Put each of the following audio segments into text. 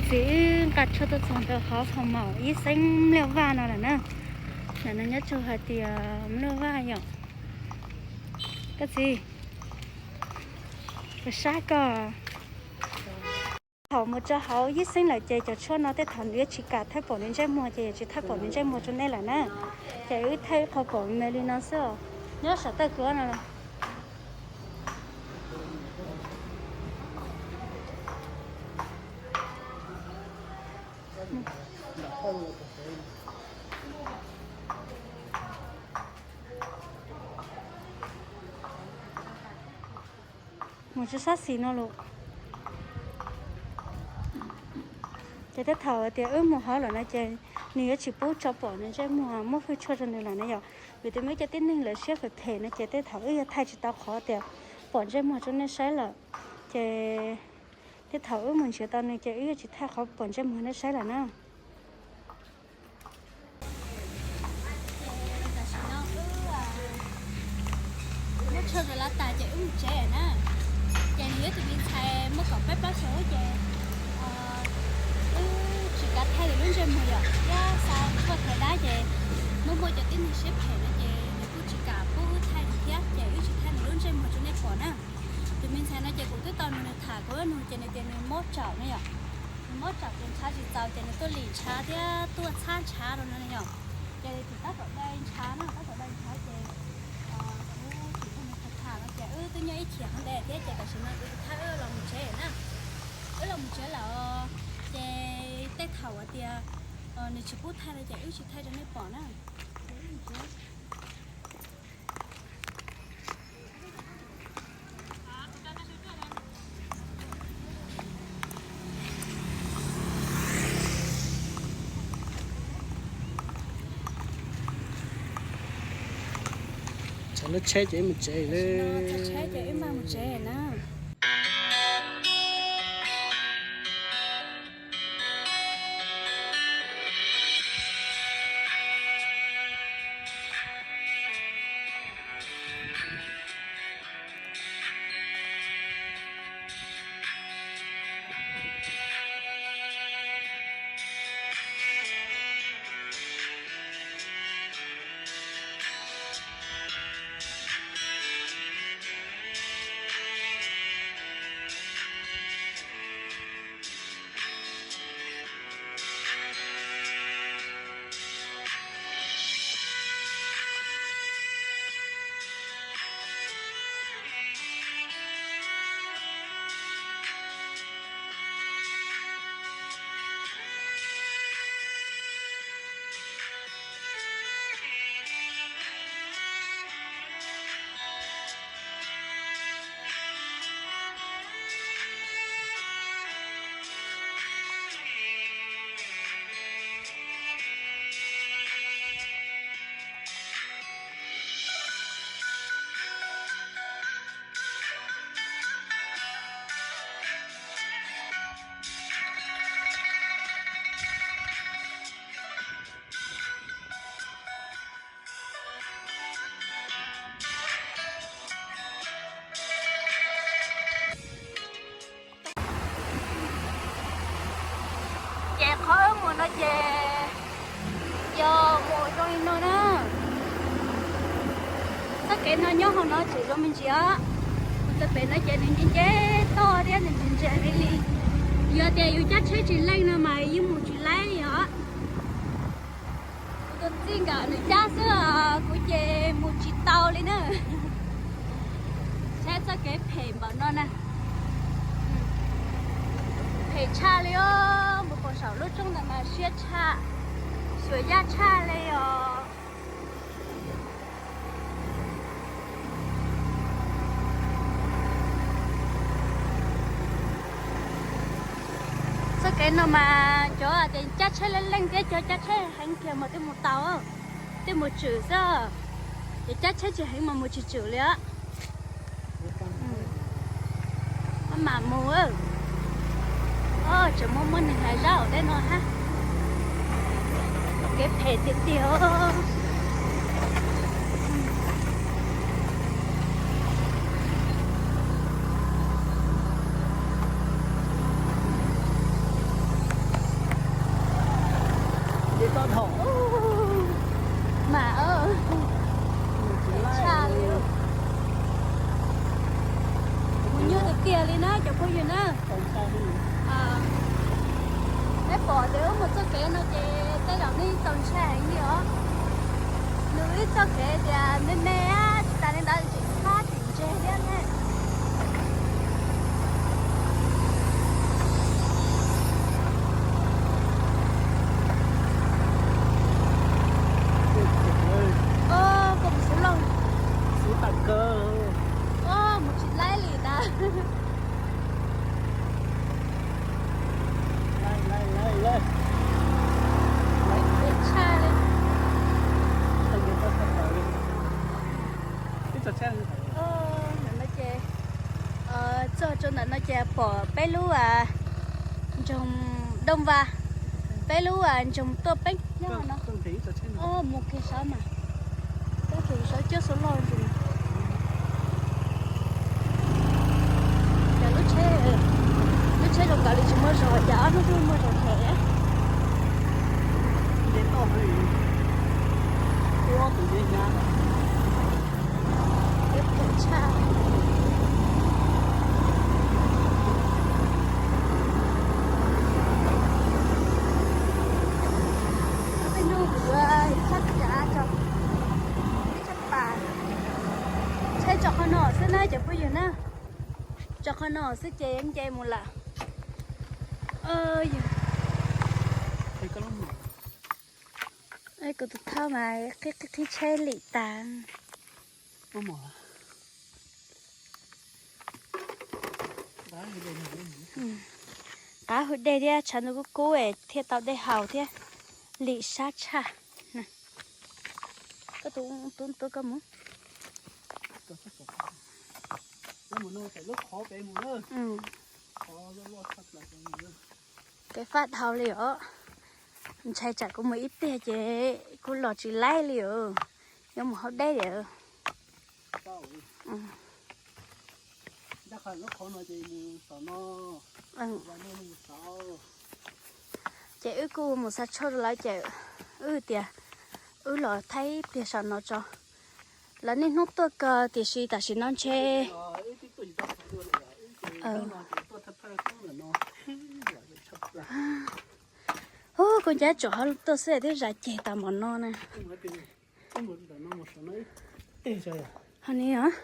Txiv wb nqa tshuaj tuaj txog ntawm hauv hoo maum ib xeeb mliaj vaj no lawm na. Ntawm no nyob tsug hais tias mliaj vaj yom. Koj txiv, kuv saib koj. Thaum mus rau hauv ib xeeb lawm ces cov tshuaj no tej thaum nws yuav tsis kam thaij pom nws ntsej muag ces yuav tsis thaij pom nws ntsej muag rau nej lawm na. Ces wb thaij ib qho pom me li no xwb os. Nyob saum tawj kuv no los. Mus tsis sab xis no lawm. Ces tej thaum tias wb mus hauv lawm no ces nws yuav tsis pub tso pom nws ntsej muag muab hwj tshuaj rau nws lawm na yom. Vim tias muaj cov tib neeg lawv siab phem phem no ces tej thaum wb yuav thaij tsis tau qhov tias pom ntsej muag rau nej saib lawm. Ces tej thaum wb mus nrhiav tau nws ces wb yuav tsis thaij qhov pom ntsej muag nej saib lawm na. Tam sim no wb muab tshuaj rau lawv tas ces wb mus tsev na. Ces nws yog tus me ntxhais muaj kaum peb plaub xyoos ces wb tsis kav thaij nws lub ntsej muag yom, thiab xa tshuaj thaiv dab ces muaj muaj cov tib neeg siab phem no ces nws kuj tsis kam pub wb thaij nws thiab ces wb tsis thaij nws lub ntsej muag rau nej pom na. Tus me ntxhais no ces kuv twb tau nrog nws tham kuv nug ces nws tias nws mob tsaum ne yom. Nws mob tsaum ces ntshav tsis txaus ces nws tuaj lim ntshav thiab tuaj txhab ntshav rau no ne yom. Ces nws tseem tab tom dai ntshav na, tab tom dai ntshav ces kuv tseem nrog nws tham tham no ces wb twb nyob ib chim qhov ntawd thiab ces tam sim no kuv tsis thaij wb los mus tsev na. Wb los mus tsev lawm ces tej thaum hais tias nws tsis pub thaij no ces wb tsis thaij rau nej pom na. Tsheb ces wb mus tsev lawm. Tsheb ces wb mam mus tsev na. Ces qhov wb mus no ces yog mus zoo li no na. Txoj kev no nyob hauv no tseem zoo me ntsis os. Mus txog pem no ces nws nce nce toj thiab nws ntsia ntsia li li. Yog tias yus cab tsheb tsis leej no mas yeej mus tsis laib li os. Kuv tus txij nkawm nws cab xwb os, kuv ces mus tsis tau li na. Saib txoj kev phem npaum no na. Phem tshaj li os, mus pom saum lub roob ntawd mas siab tshaj, xyuas yaj tshaj li os. Txoj kev no mas cov tias cab tsheb leej leej thiab cov cab tsheb heev kiag mas twb mus tau, twb mus tshwm xwb. Ces cab tsheb tsis heev mas mus tsis tshwm li os. Maj mam mus. Tseem muaj muaj neeg hais zaj hauv tej no hab. Kev phem tiag tiag. Cov phooj ywg na, peb pom tias wb mus txoj kev no ces tej zaum nej txaus ntshai heev li os. Nws ib txoj kev tias me me tsis tas li ntawd tseem fab tseem ntseg thiab ne. Koj mus xub laug, xub tag kawg, mus tsis laib li ntag. Tshaj li. Ntawm no ces, txog rau ntawm no ces pom peb lub nroog Dooj Vaj, peb lub nroog Tuaj Peeb nyob no. Mus kiag saud mas, tab sis saud cuab xub laug ntsis. Cas lub tsheb, lub tsheb zoo nkaus li tsis muaj zog, cas ob hnub twb muaj zog them. Tsheb tso qhov no xwb na cov phooj ywg na, tso qhov no xwb ces nce mus lawm. Kuv tus thauj mas qhib qhib tsheb lim tas. Qab hu dej thiab tshav ntuj kub kub thiaj tau dej haus thiab. Lim sab tshaj. Koj tus tub tuaj koj mus. Kev fab dhau li os. Ntshai tsam kuv mus ib pliag ces kuv los tsis laib li os. Yuav mus hauv deb li. Ces wb kuj mus xa tshuaj rau lawv ces wb tias wb los thaij pliag saum no tso. Lawv niaj hnub tuaj kawg tiam sis tam sim no ntshe Ub, koj ncab tsom hauv tuaj xwb twb zam ceg tas npaum no na. Ho ni os.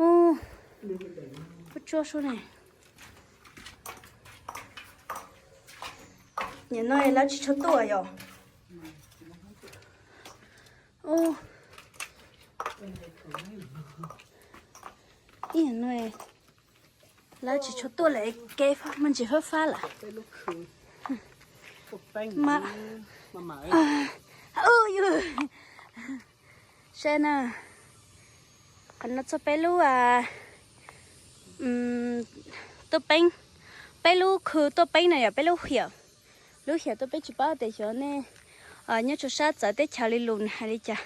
Ub, kuj tsuab sub ne. Nim no lawv tsis tshua tuaj yom. Ub, ib no lawv tsis tshua tuaj lawm, kev me ntsis fab fab lawm. Mas, saib na, qhov no txog peb lub Tuaj Peeb, peb lub khw Tuaj Peeb no yog peb lub hiam, lub hiam Tuaj Peeb tsis paub tias xyov nej nyob rau sab txawv teb chaws li lus nws hais li cas.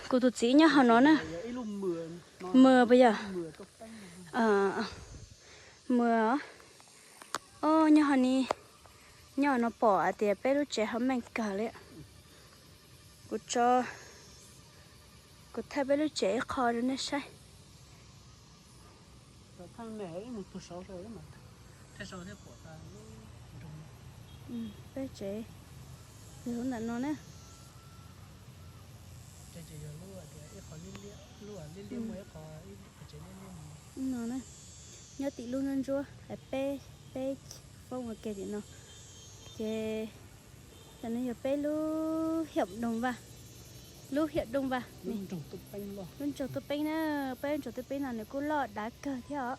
Kuv tus txiv nyob hauv no na. Mws puas yog? Mws os. Nyob hauv ni, nyob hauv no pom hais tias peb lub tsev ho meej kawg li. Kuv tso, kuv thaij peb lub tsev ib qho rau nej saib. Peb tsev yog lub ntawm no na. No na, nyob tim lub ntsuab ntsuab, peb, peb foob ua ke tim no. Ces cov no yog peb lub hiam Dooj Vaj, lub hiam Dooj Vaj, lub nroog Tuaj Peeb na, peb lub nroog Tuaj Peeb no nws kuj loj dav kawg thiab os.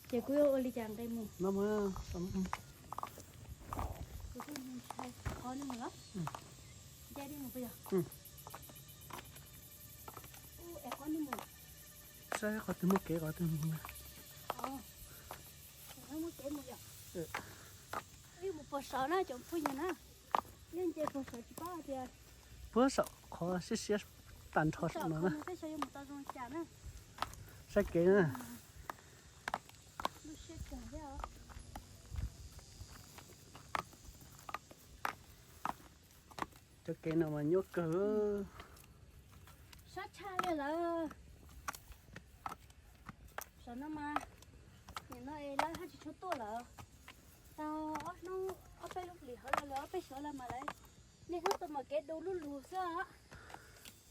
Ces kuv yuav ua li cas nqe mus? Kuv twb ntshai qhov no mus los? Nce li mus puas yog? Ub, es qhov no mus? Saib qhov twg muaj kev qhov twg mus. Muaj kev mus yom? Wb mus puag saud na cov phooj ywg na. Wb nce puag saud tsis paub tias, puag saum qhov siab siab tag nrho saum no na. Saib kev na. Kev no mas nyuaj kawg. Sab tshaj li lawm. Saum no mas, nim no es lawv haj tsis tshua tuaj lawm. Tau ob hnub ob peb lub hlis hauv lawv, ob peb xyoo lawm mas lawv niaj hnub tuaj mas kev du lug lug xwb.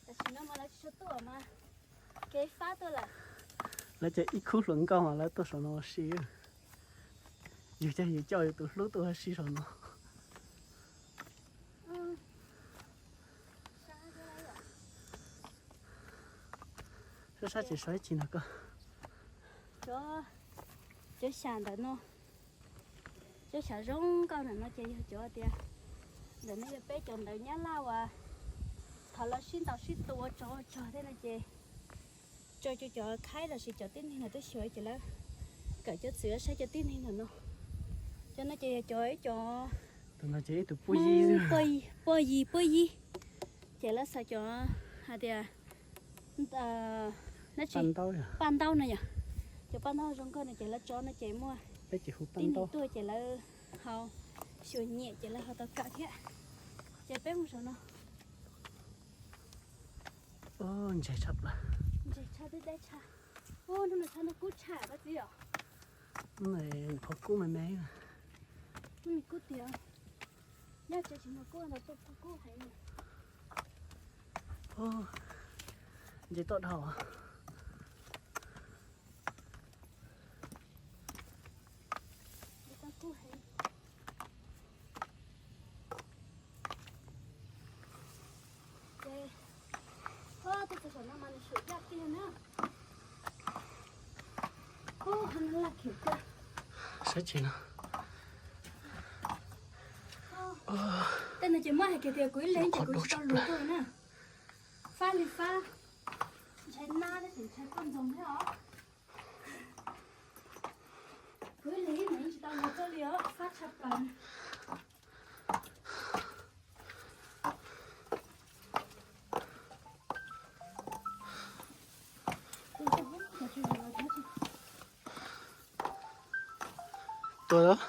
Tam sim no mas lawv tsis tshua tuaj mas kev fab tuaj lawm. Lawv ces ib khub hluas nkauj mas lawv tuaj saum no ua si. Yus ces yus coj yus tus hlub tuaj ua si saum no. Sab sab ces sab ib chim no koj. Cov xyas ntawm no, cov xyas zoo nkauj ntawm no ces yog cov tias, ntawm no yog peb cov ntawv Nyab Laj uas thaum lawv sib ntaus sib tua ua tsov ua rog thiab no ces tso rau cov khaib los sis cov tib neeg los twb xyuas ces lawv kawm cov txwv saib cov tib neeg ntawm no. Cov no ces yog cov ib cov, tus no ces ib tug puab yig, puab yig, puab yig. Ces lawv xav cov hais tias, dab tsi, paj ntaub no yom. Cov paj ntaub zoo nkauj no ces lawv tso no ces muaj tib neeg tuaj ces lawv ho xyuas nyiam ces lawv ho tau kawm thiab. Ces peb mus saum no. Ntses tshaj plaws. Ntses tshaj, twb deb tshaj. Ub, hnub no tshaj, hnub kub tshaj koj txiv os. Hnub no kub me me. Hnub no kub tiag. Nyob tsev tsis muaj kub ntawd tuaj kub heev. Ntses tuaj dhau. Ces, o, tuaj txog saum no mas nws swm yaj tiag na. Ub, ho no laj khiam kawg. Saib tsis no. Tej no ces muab hais kiag tias kuv ib leeg ces kuv tsis tau luag tuaj na. Fab li fab, ntshai nab tab sis ntshai poj ntxoog thiab os. Kuv ib leeg ib meem tsis tau luag tuaj li os, fab tshaj plaws. Tuaj.